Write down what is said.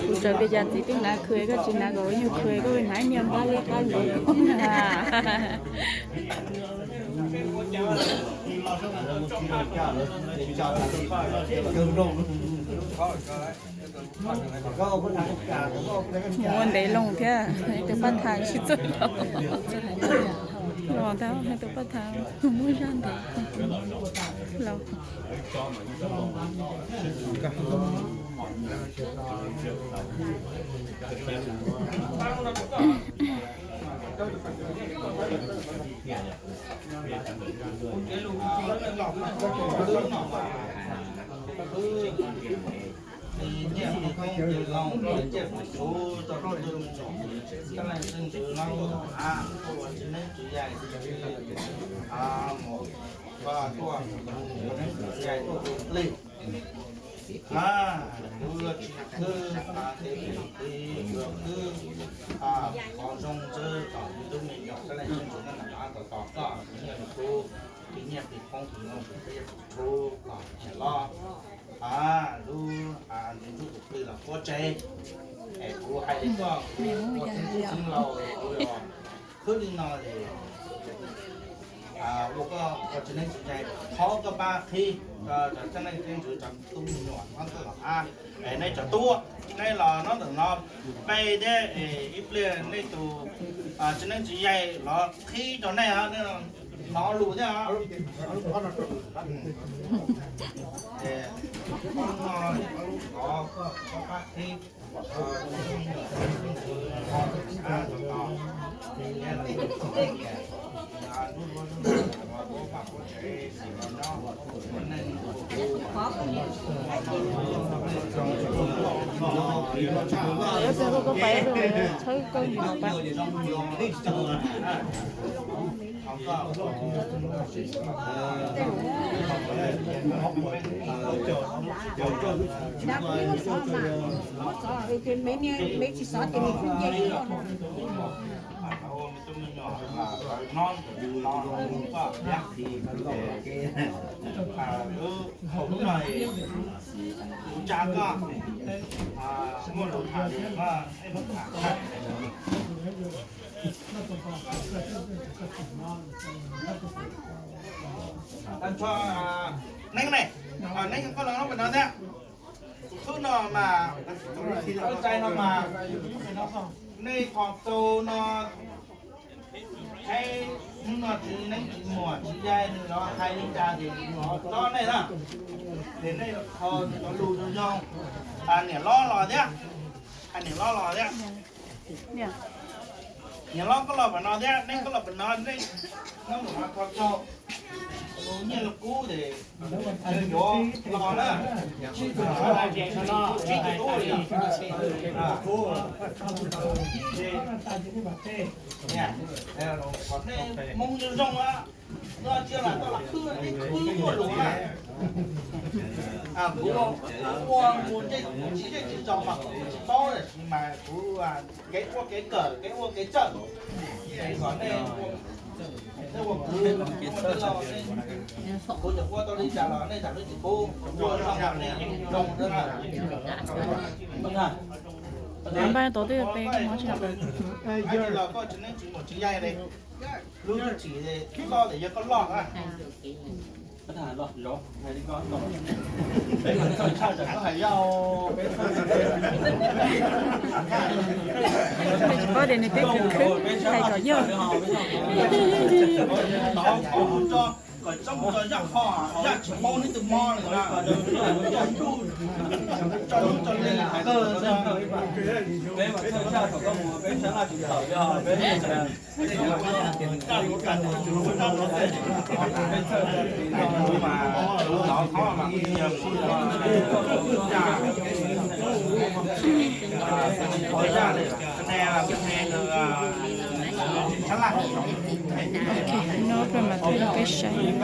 Kuv tsawv pes cas txiv twb hnav khwv, koj tsis hnav kom ua nyuag khwv, koj hnav niag npab liab qab nkaus koj na. Mus ua ntev loo thiab, tus paj thas tsis txawj los. Los tau tus paj thas muaj zaj ntev los. Nyiaj plig koob plig loo, nyiaj plig txhuv rau tus ntsuag, txheej leej txheej ntxwv hlob, tuaj ua txiv neeb txiv yaig, mus koj tuaj, txiv neeb txiv yaig tuaj ua plig. Kuv tsis khwb, tes pem tes yuav khwb qhov zoo ntxwb kom yus tus me nyuam txheej leej txheej ntxwv na, tos tos koj nyiaj plig koob, plig nyiaj plig koob plig loo plig txhuv kom niam loj. Lub ntsuj tus plig los puab tsev, es kuv hais li koj, kuv ua tub tub xeeb laus, kuv yog khwb li no es ua koj ua txiv neeb txiv yaig, thov koj pab qhib rau cov txheej leej txheej ntxwv, cov tub me nyuam nyob ntawm no, es nej cov tub, neb los nyob ntawm no peb thiab, es ib pliag nej tus txiv neeb txiv yaig los qhib rau nej, nej hnov lus thiab. Kuv tsa koj muaj lus tham li koj ib lub tham. Neeb ne, neeb koj los nyob pem no thiab. Tus khwb no mas, tus txais no mas, nej qhov txau no, hais hnub no txiv neeb txiv muam txiv yaig nws los hais li cas ces nws los txob nej na. Ces nej ho cov lus zoo zoo. Niam hlob los thiab, niam hlob los thiab. Niam hlob koj los pem no thiab, neeb koj los pem no, nej nyob mus qhov txau. Nyiaj los kub ces yuav los na, tsib tug tub li. Kom nej Hmoob zoo zoo na, no cia lam tau lam khwb, nej khwb muaj lus na. Kuv ua mus ntsej tsis zej tsis zos mas kuv tsis paub, tab sis mas kuv kev ua kev kawm, kev ua kev tsawj, kom nej, nej ua kuv, kuv txawm ua tau li cas los nej zam lub txim pub, ua zoo nej zoo na. Npaj tau twb pe hais tias los koj tsis neej tsis muaj tsis yaig li, lub twb tsis loj tias yog koj loj na. Peb tsis paub tias nws twb khwv khwb hais kom yog. Kom txob mus rau zaj qho, zaj tsis paub neb twb mob lawm na, tso ntuj tso li kawg. Peb mas txhawj zaj thaum koj mus peb sab laj tsis tawm li os, peb Ok, no peb mam thaij rau peb saib.